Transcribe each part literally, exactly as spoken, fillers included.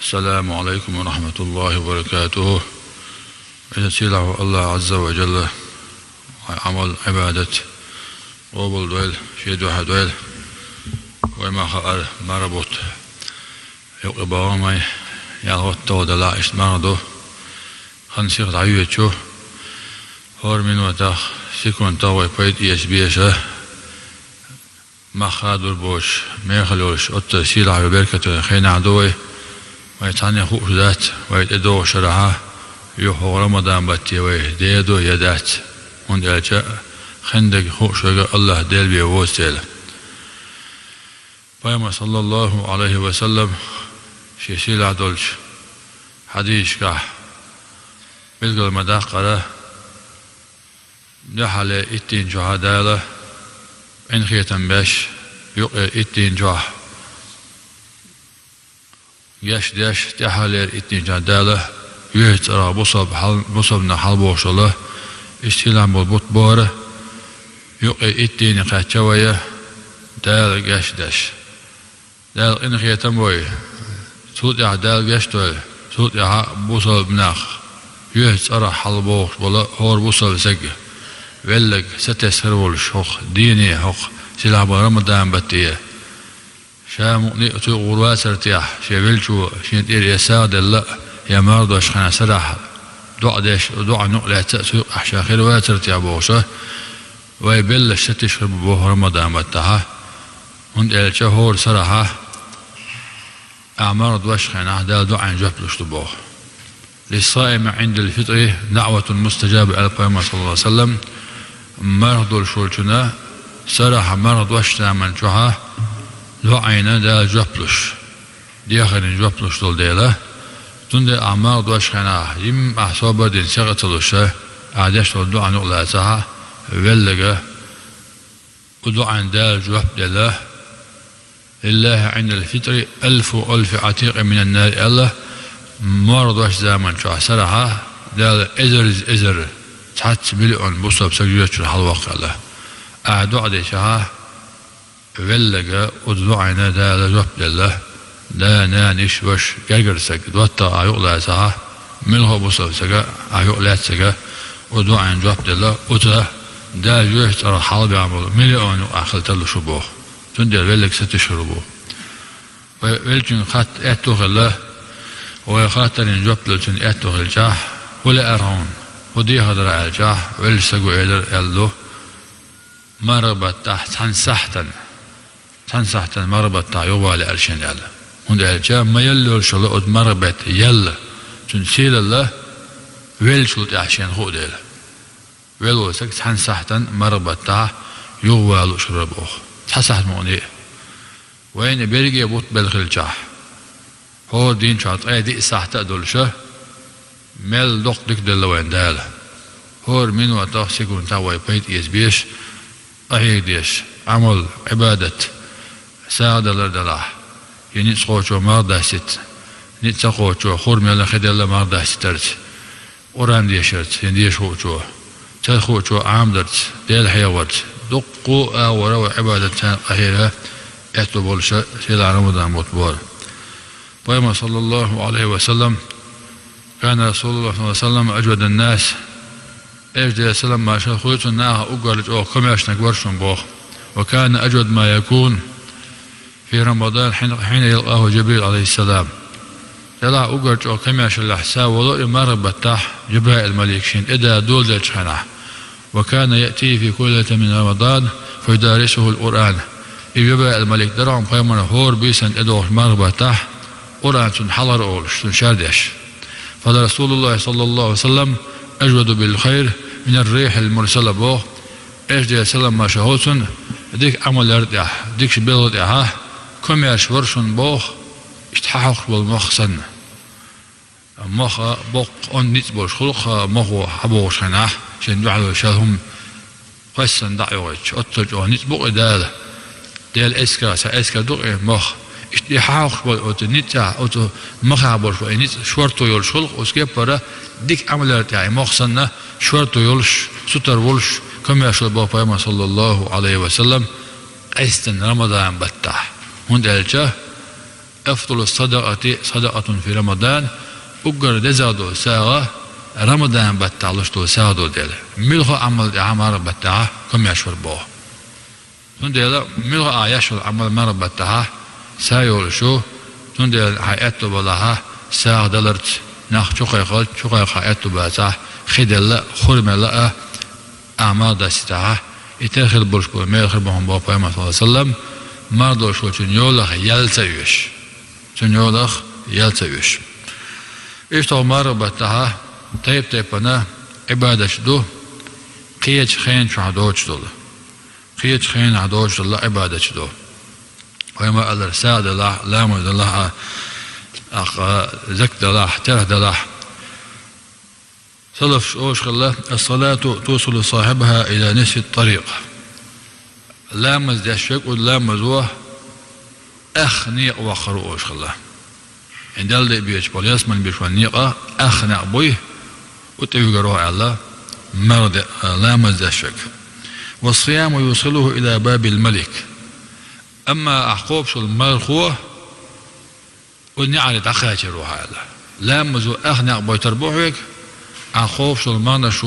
السلام عليكم ورحمة الله وبركاته. Иза сийлахь ва Аллах Азза ва Жалла вай Ӏамал, Ӏибадат къобал дойла, шен дуьхьа дойла. Вай ма хаара, марха бутт юкъе бахара вай, ялхоттал далахь иштта марха ду. Хан сиха дӀайоьдучу хӀора минотах, секундах вай пайда эца беза. Мах хадур боцуш, мехала йолуш, оццул сийлахь йолу беркате хенахь ду вай. Вай цхьанне хууш дац, вай тӀедогӀучу шарахь юха хӀокху Рамадан батте вай дедо я дац, хӀунда аьлча хиндерг хууш верг Аллах Дела бен воцу дела. Пайхамар, саллаллаху Ӏалайхи ва саллам, шен сийлахь долчу хьадисашкахь билгал ма-даккхара, дуьххьарлера иттанна чохь Дала къинхетам беш, юкъера иттанна чохь гечдеш, тӀаьххьарлера иттанна чохь Дала юьхьца цӀарах бусалба хьал-, бусалбанах хьалабохуш долу, иштта сийлахь болу бутт бахара, юкъера иттанна кхаьчна вай, Дала гечдеш. Дала къинхетам бой, цул тӀаьхьа Дала гечдойла, цул тӀаьхьа бусалба нах, юьхьца цӀарах хьалабохуш болу хӀора бусалба стаг, велларг сатесна хир волуш хӀокху дийне, хӀокху сийлахь болу Рамадан батте. Ша мукъане а цу юкъа гӀур вацара техьа, шен веллачо шен тӀера я сагӀа делла а, я марха дошучу хенахь сарахь доӀа деш, доӀанна юкъа лаьцна а цу юкъахь ша хир вацара техьа бохуш, вай белларш сатуьйсуш хир бу боху Рамадан баттахь. ХӀунда аьлча хӀора сарахь ахь марха дошучу хенахь Дала доӀанна жоп луш ду боху. «للصائم عند الفطر دعوة مستجابة», аьлла Пайхамар, саллаллаху Ӏалайхи ва саллам. Марха долуш волчунна сарахь марха дошучу заман чохь доӀанна Дала жоп луш, дехарна жоп луш долу дела. Цундела ахь марха дошучу хенахь, жимма ахь собар дина, сагӀа ца луш, ахь деш долу доӀанна юкъа лацахь, велларг, оцу доӀанна Дала жоп делла: «لله عند الفطر ألف ألف عتيق من النار», аьлла, марха дошучу заман чохь сарахь Дала эзарза эзар, цхьацца миллион бусалба стаг жоьжахатина хьалаваккха аьлла. Ахь доӀа дечахь, велларг, оцу доӀанна Дала жоп делла: да, нана, йиша, ваша, гергара стаг, доттагӀа ахь юкъа лацахь, муьлхха а бусалба стаг ахь юкъа лаьцнарг, оцу доӀанна жоп делла, оцу Дала жоьжахатин цӀарах хьалабаьхна болу миллион юкъахь хила тарлуш ву боху. Цундела велларг сатуьйсуш хир ву боху. Вай веллачуьнга хатта аьтто хилла, вай хаттарна жоп дала цуьнан аьтто хилчахь, хӀун лаьара хьуна, хӀун дехар дара аьлчахь, веллачу стага элира аьлла ду: «Марха баттахь цхьана сахьтана, цхьана сахьтана марха баттахь юхавала лаьара шена», аьлла. ХӀунда аьлча ма-ялла йолуш йолу оцу марха бетта ял, цуьнан сийлалла веллачул тӀаьхьа шена хуу дела. Велла волу стаг цхьана сахьтана марха баттахь юхавала лууш хир вара боху. Цхьа сахьт мукъане а. Вайна берриге бутт белла хилчахь, хӀора дийна чохь ткъе диъ сахьт а долуш, мел доккха дика делла вайна Дала. ХӀора минотах, секундах вай пайда эца безаш, къахьега дезаш, Ӏамал, Ӏибадат, сагӀа далар далахь, я ницкъ кхочо марха дастита, ницкъ ца кхочо хурма елла, хи делла марха дастийтарца, Къуръан дешарца, я деша хуучо, ца хуучо Ӏамадарца, Дела хьехорца, дуккха а агӀора вай Ӏибадатца къахьега аьтто болуш сийлахь Рамадан бутт бора. Пайхамар, саллаллаху Ӏалайхи ва саллам: «كان رسول الله صلى الله عليه وسلم أجود الناس». Элча, Делера салам-маршалла хуьлда цунна, нахах уггар чӀогӀа комаьршаниг вара шуна боху. «وكان أجود ما يكون في رمضان حين، حين يلقاه جبريل عليه السلام». Делахь уггар чӀогӀа комаьршаллехь сов волу и марха баттахь Жабраил-малик шена тӀедала доладеллачу хенахь. «وكان يأتيه في كل ليلة من رمضان فيدارسه القرآن». И Жабраил-малик дара хьуна пайхамарна хӀора буьйсанна тӀедогӀучу марха баттахь Къуръан цунна хьалхара олуш, цунна шардеш. «فلرسول الله صلى الله عليه وسلم أجود بالخير من الريح المرسلة», боху. Элча, Делера салам-маршалла хуьлда цунна, дика Ӏамал ярна тӀехь, дикачу белхана тӀехь комаьрша вара шуна боху, иштта хьахьокхуш болу мох санна. Мох боккха онда ницкъ болуш хуьлу-кх, мохо хьабогӀучу хенахь, шен дуьхьало шел хӀума кхоьссина дӀа а йохуьйтуш, оццул чӀогӀа ницкъ бу-кх и Дала. Делан эскар, цхьа эскар ду-кх и мох. Иштта и хьахьокхуш болу оцу ницкъехь, оцу махахь болуш болу и ницкъ шорто йолуш хуьлу-кх, оцу кеппара дика Ӏамал ярна тӀехь и мох санна шорто йолуш, сутара волуш, комаьрша вара боху пайхамар, саллаллаху Ӏалайхи ва саллам, къаьсттина Рамадан баттахь. ХӀунда аьлча أفضل الصدقة صدقة في رمضان, уггар деза дола сагӀа Рамадан баттахь луш дола сагӀа дола дела. Муьлха Ӏамал тӀехь марха баттахь комаьрша вар боху. Цундела муьлха а еш йолу Ӏамал марха баттахь са йолуш ю, цундела хьайн аьтту балахь сагӀа даларца, нах чукхайкхалц, чукхайкха аьтту бацахь, хи делла а, хурмела а, Ӏамал дасийтахь, и тера хир болуш болу мел хир бу хьуна боху Пайхамар, саллаллаху Ӏалайхи ва саллам, марха долуш волчун йолах ял ца оьшу. Цуьнан йолах ял ца оьшу. Иштта хӀокху марха баттахь тайп-тайпана Ӏибадаташ ду, кхечу хенан чохь доцуш долу. Кхечу хенахь доцуш долу Ӏибадаташ ду. Вай ма-аллара, сагӀа далахь, ламаз далахь а, тӀаккха закат далахь, терахь далахь. Салафаш олуш хилла: «الصلاة توصل صاحبها إلى نصف الطريق». Ламаз деш верг, оцу ламазо ах некъа ваккхар ву олуш хилла. И Далла де а бечу, бала ялсамани беш ван некъа ах некъ буй, оцу тӀе вуьгур ву аьлла, марха де-, ламаз деш верг. «والصيام يوصله إلى باب الملك». Амма ахь кхобуш волу мархо оцу неӀаре дӀакхачийр ву хьо аьлла. Ламазо ах некъ бойтур бу хьоьга, ахь кхобуш долу мархнаш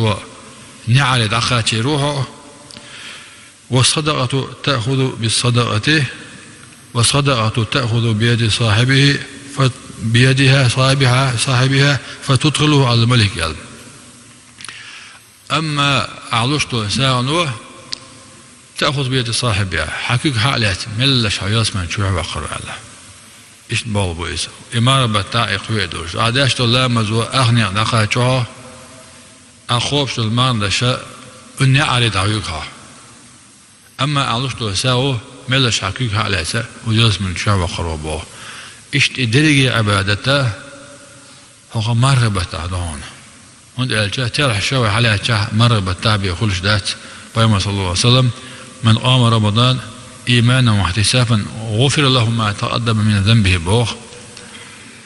неӀаре дӀакхачийр ву хьо. «والصدقة تأخذ بالصدقة، والصدقة تأخذ بيد صاحبه، ف-، بيدها صاحبها، صاحبها، فتدخله على الملك», аьлла. Амма ахь луш долу сагӀано «تأخذ بيد صاحبها», хьан куьг хьа а лаьцна, меллаша хьо ялсамани чохь ваккхар ву аьлла. Иштта боху бу иза. И марха баттахь и кхо а долуш. Ахь деш долу ламазо ах некъ дӀакхаччо хьо, ахь кхобуш долу мархнаша оцу неӀаре дӀавуьгу хьо. Амма ахь луш долу сагӀа меллаша хьан куьг хьа а лаьцна, оцу ялсамани чохь ваккхар ву боху. Иштта и дерриге Ӏибадат хӀокху марха баттахь ду хьуна. ХӀунда аьлча терахьаш вай хьалаьцчахь марха баттахь бен хуьлуш дац. Пайхамар, саллаллаху Ӏалайхи ва саллам: «من قام رمضان إيمانا واحتسابا غفر له ما تقدم من ذنبه», боху.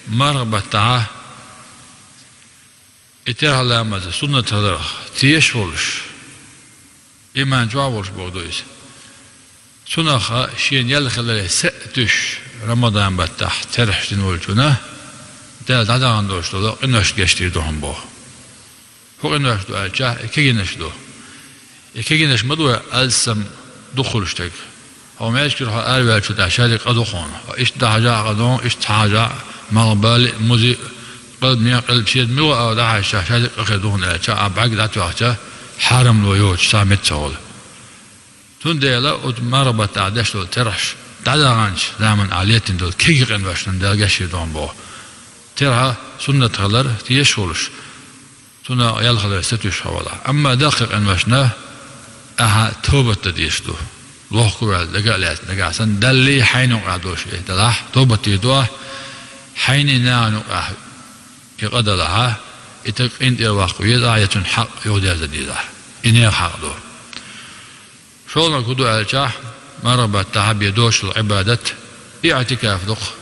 Марха баттахь и терахь ламаз суннат хиларх тешаш волуш, иман чохь а волуш бохург ду иза. Цунах шена ял хиларе са а туьйсуш, Рамадан баттахь терахьаш дина волчунна Дала дӀадахана долуш долу къиношна гечдийр ду хьуна боху. ХӀун къинош ду аьлча, и кегийнаш ду. И кегийнаш ма ду вай алсам дукха хуьлуш дерг. Хьо маьждигера хьо араваьллачул тӀаьхьа шадерг къа ду хьуна. Хьо иштта дӀахьажахь а къа ду хьуна, иштта хьажахь а, малхбале а, музе а, къилба нехан къилба шеца муьлха а дӀахьаьжча шадерг къа хир ду хьуна аьлча, ахь бӀаьрг дӀатоьхча, хьарамло йоцуш цхьа меца ца хуьлу. Цундела оцу марха баттахь деш долу терахьаш дӀадаханчу заманахь леттина долу кегий къиношна Дала гечдийр ду хьуна боху. Терахь суннат хилар тешаш волуш, цунах ял хиларе са туьйсуш хьо валахь. Амма даккхий къиношна ахьа тобат дан дезаш ду. Лохку ваьлла, дага а лаьцна, нагахь санна Даллий хьайна юкъахь долуш и далахь, тобат дийр ду ахь, хьайний нахана юкъахь и къа далахьа, и стаг къинтӀера ваккха везахь, я цуьнан хьакъ юхадерза дезахь. И нехан хьакъ ду. ШолгӀаниг хӀун ду аьлчахь, марха баттахь бен доцуш долу Ӏибадат иӀтикаф ду-кх.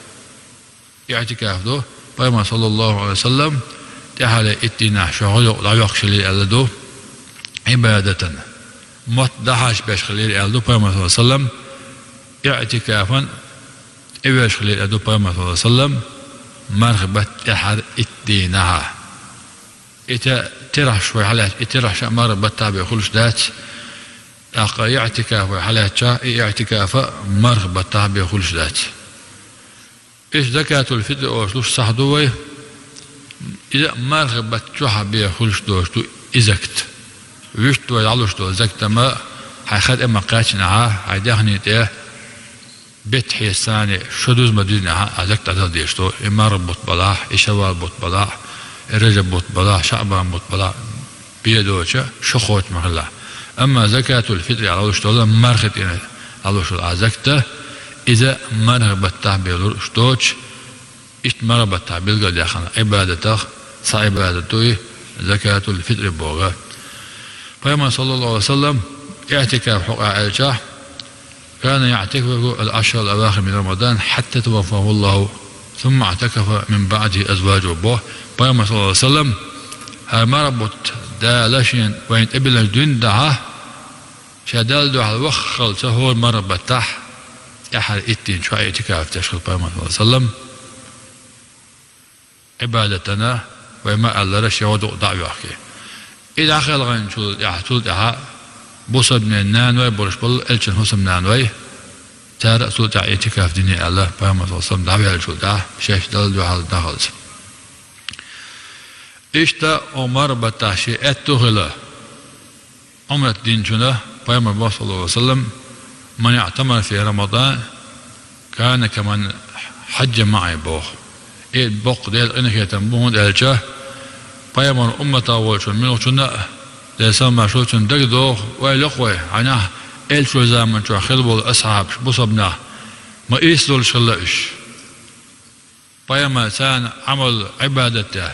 ИӀтикаф ду, Пайхамар, саллаллаху Ӏалайхи ва саллам, тӀаьххьара итт дийнахь шо гӀо юкъа дӀайоккхуш хилира аьлла ду, Ӏибадатан. Мотт дӀахьажа беш хилира аьлла ду Пайхамар, саллаллаху Ӏалайхи ва саллам, иӀтикафан тӀевеш хилира аьлла ду Пайхамар, саллаллаху Ӏалайхи ва саллам, марха баттахь тӀаьххьара итт дийнахьа. И те-, терахьаш вай хьалаьцча, и терахьаш а марха баттахь бен хуьлуш дац. ТӀаккха иӀтикаф вай хьалаьцча, и иӀтикаф а марха баттахь бен хуьлуш дац. Иза закатул-фитӀр олуш луш сахь ду вай. Иза а марха баттахь бен хуьлуш долуш ду и закат. Вуьшта вай дӀалуш долу закат ма хьайн хан тӀе ма кхаьччинехь, хьайн даьхни тӀе беттан хьесапца шо дуьзна ма дуьзнехь, а закат дӀадала дезаш ду, и марха бутт балахь, и шаввал бутт балахь, и ражаб бутт балахь, шаъбан бутт балахь, бен доцуш, шо кхочуш ма хилла. Амма закатул-фитӀр аьлла луш долу марха тӀе аьлла луш долу а закат, иза марха баттахь бен луш доцуш, иштта марха баттахь билгалдаьккхина Ӏибадатах цхьа Ӏибадат ду и закатул-фитӀр боху. Пайхамар, саллаллаху Ӏалайхи ва саллам, иӀтикаф хьокъехь аьлча, كان يعتكف العشر الأواخر من رمضان حتى توفاه الله، ثم اعتكف من بعده أزواجه, боху Пайхамар, саллаллаху Ӏалайхи ва саллам, хӀара марха бутт Дала шена вайна тӀебиллинчу дуьнен тӀехь, ша Далла дуьхьал ваххалца хӀора марха баттахь, тӀехьара итт дийнахьа чохь иӀтикаф деш хилла пайхамар, саллаллаху Ӏалайхи ва саллам, Ӏибадатана, вай ма-аллара, шен гӀо дукъ дӀа а йохкий. И дӀахелханчул тӀаьхьа, цул тӀаьхьа бусалба наной болуш болу элчан хӀусамнаной, цара а цул тӀаьхьа иӀтикаф диний аьлла, пайхамар, саллаллаху Ӏалайхи ва саллам, дӀаваьллачул тӀаьхьа шаьш Далла дуьхьал дахалца. Иштта оха марха баттахь шен аьтту хилла Ӏумрат динчунна, пайхамар боху, саллаллаху Ӏалайхи ва саллам: «Ман иӀтамара фи Рамадан, кана каман хьаджа маӀи», боху. И боккха Делан къинхетам бу, хӀунда аьлча пайхамар умматах волчунна, муьлххачунна а, Делан салам-маршо хуьлда, дагадогӀу, ойла йо-кх вай, хьайна элчан заманчохь хилла болу асхьабаш, бусалба нах, ма ийса долуш хилла уьш. Пайхамар царна Ӏамал, Ӏибадат деш,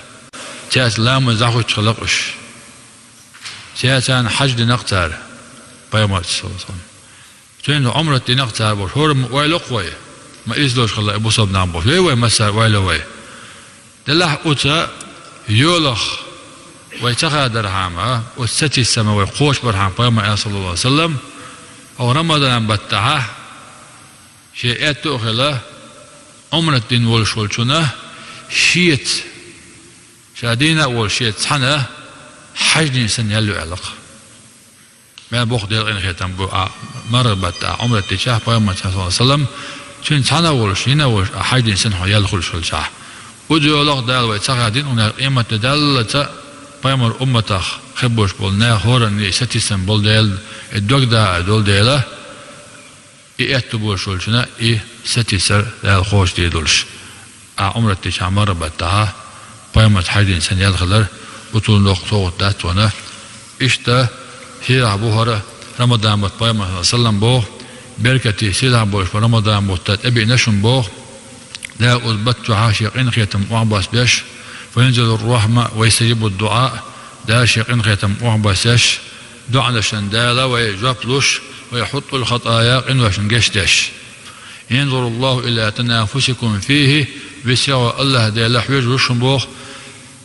цаьрца ламаз дӀахӀуьттуш хилла-кх уьш. Цаьрца хьаьж дина-кх цара пайхамарца, саллаллаху Ӏалайхи ва саллам. Цуьнца Ӏумрат дина-кх цара бохуш, хӀора ма ойла йо-кх вай, ма ийса долуш хилла и бусалба нах бохуш. Вай, вай массара ойла йо вай. Делахь оцу йолах вай ца хадархьама, оцу сатийсама вай кхочушбархьама, пайхамар аьлла, саллаллаху Ӏалайхи ва саллам, оха Рамадан баттахь шен аьтту а хилла, Ӏумрат дина волуш волчунна шеца, ша дийна а волуш, шеца цхьаьна хьаьж дина санна ял ю аьлла-кх. Мел боккха Делан къинхетам бу, а марха баттахь Ӏумрат дичахь, пайхамар, саллаллаху Ӏалайхи ва саллам, цуьнца цхьаьна а волуш, йина а волуш, а хьаьж дина санна хьо ял хуьлуш хилчахь. Оцу йолах Дала вай ца хадийна, хӀунда аьлча къематде даллалц а пайхамар умматах хилла болуш болу нах хӀоранна и сатийсам болу дела, и дог дакъа долу дела, и аьтту болуш волчунна и сатийсар Дала кхочушдийр долуш. Ахь Ӏумрат дичахь марха баттахь, пайхамарца хьаьж дина санна ял хилар, оцунна доккха совгӀат дац вайна. Иштта сийлахь бу хӀара Рамадан бутт, пайхамар, саллаллаху Ӏалайхи ва саллам, боху, беркате сийлахь болуш бу Рамадан бутт, тӀебеана шуна боху, Дала оцу бутт чохь шен къинхетам охьабосбеш, «Фа юнзилур рахьма ва ястажибуд дуӀа», Дала шен къинхетам охьабосбеш, доӀанашна Дала вай жоп луш, «ва яхьуттул хатая», къиношна гечдеш. «Янзуруллаху иля танафусикум фихи», весет волу АллахӀ Дела хьоьжуш ву шуна боху,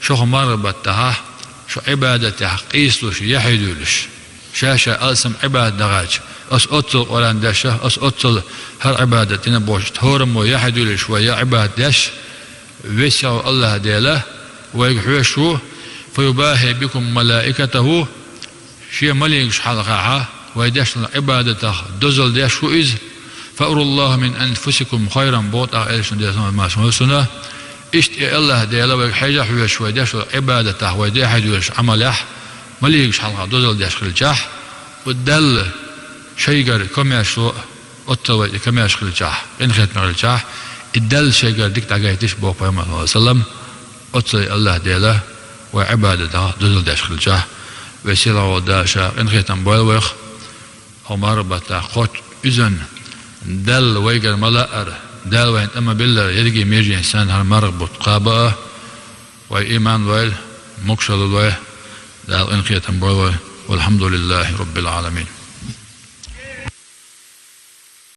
шух марха баттахь, шу Ӏибадатехь къийсалуш, яхье дуьйлуш. Ша-ша алсам Ӏибадат дахьача, ас оццул Къуръан дешна, ас оццул хӀара Ӏибадат дина бохуш, хӀораммо яхье дуьйлуш вай я Ӏибадат деш, весет волу АллахӀ Дела вайга хьоьжуш ву, «фа юбахи бикум малаикатаху», шен маликаш хьалхахь вай деш долу Ӏибадатах дозалла деш ву иза, «фа аруллаху мин анфусикум хайран», боху тӀаккха элчано, Делан салам-маршо хуьлда цунна. Иштта и АллахӀ Дела вайга хьежа хьоьжуш вай деш долу Ӏибадатах, вай яхье дуьйлуш Ӏамалехь, маликаш хьалха дозалла деш хилчахь, оцу Далла шайгара комаьршо, оццул вай и комаьрша хилчахь, къинхетаме хилчахь, и Далла шайгара дика дӀагайтича боху пайхамар, саллаллаху Ӏалайхи ва саллам, оццул АллахӀ Дела вай Ӏибадатах дозалла деш хилчахь, весет волу Дала ша къинхетам бойла вайх, хӀокху марха баттахь кхоччуш иза, Далла вайгара ма-лаъара, Дала вайна тӀе ма-биллара, ерриге меженаш санна хӀара марха бутт кхаба а, вай иман лойла, могашалла лойла, Дала къинхетам бойла вай. Валхьамдулиллахи Раббил Ӏаламин.